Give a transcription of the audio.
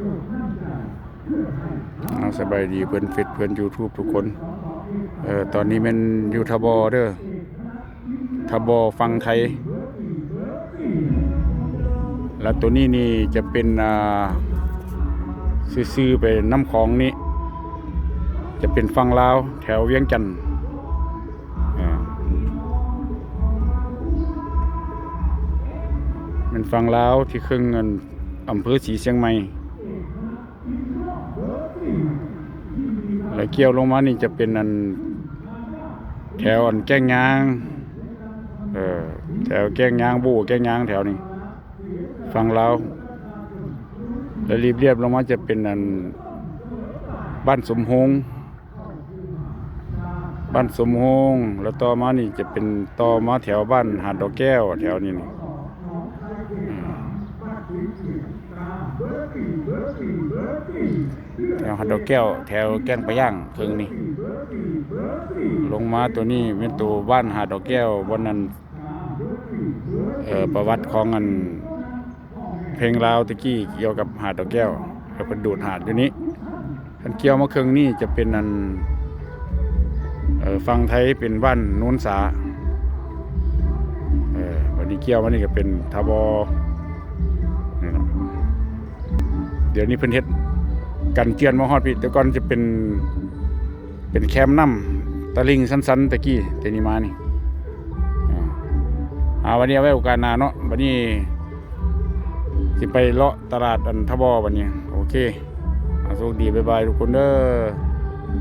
ເອົາ ສະບາຍດີເພື່ອນເຟສເພື່ອນຢູທູບທຸກຄົນ. ເອີ ຕອນນີ້ແມ່ນຢູ່ທ່າບໍ່ເດີ ທ່າບໍ່ຝັ່ງໄທ. ແລະ ໂຕນີ້ນີ້ຈະເປັນ ອ່າ ຊື່ໆ ໄປນ້ຳຂອງນີ້ ຈະເປັນຝັ່ງລາວ ແຖວວຽງຈັນ. ອ່າ ແມ່ນຝັ່ງລາວທີ່ເຄິ່ງອັນ ອຳເພີສີຊຽງໃໝ່ ແລ້ວກ່ຽວລົງມານີ້ຈະເປັນອັນ ແຖວອັນແກ້ງຍາງ ເອີ ແຖວແກ້ງຍາງ ບູ້ແກ້ງຍາງແຖວນີ້ ຝັ່ງລາວ. ແລ້ວລຽບໆລົງມາຈະເປັນອັນ ບ້ານສົມໂຮງ ບ້ານສົມໂຮງ ແລ້ວຕໍ່ມານີ້ຈະເປັນ ຕໍ່ມາແຖວບ້ານຫາດດອກແກ້ວ ແຖວນີ້ນີ້ ອືມ ແຖວຫາດດອກແກ້ວ ແຖວແກ້ງປາຍ່າງເຄິ່ງນີ້. ລົງມາໂຕນີ້ແມ່ນໂຕບ້ານຫາດດອກແກ້ວ ບ່ອນນັ້ນ ເອີ ປະຫວັດຂອງອັນ ເພງລາວແຕ່ກີ້ກ່ຽວກັບຫາດດອກແກ້ວ ແລ້ວເພິ່ນໂດດຫາດຢູ່ນີ້. ຄັນກ່ຽວມາເຄິ່ງນີ້ຈະເປັນອັນ ເອີ ຝັ່ງໄທເປັນບ້ານໂນນສາ ເອີ ບັດນີ້ກ່ຽວມານີ້ກໍເປັນທ່າບໍ່ ນີ້ເນາະ. ດຽວນີ້ເພິ່ນເຮັດກັນເຈື່ອນມາຮອດພີ້ ແຕ່ກ່ອນຈະເປັນ ເປັນແຄມນ້ຳ ຕະລິ່ງຊັນໆ ແຕ່ກີ້ ແຕ່ນີ້ມານີ້ ອ່າ ອ່າ ວັນນີ້ເອົາໄວ້ໂອກາດໜ້າເນາະ. ບັດນີ້ຊິໄປເລາະຕະຫຼາດອັນທະບໍ່ບັດນີ້. ໂອເຄ ອ່າ ໂຊກດີ ບາຍບາຍທຸກຄົນເດີ.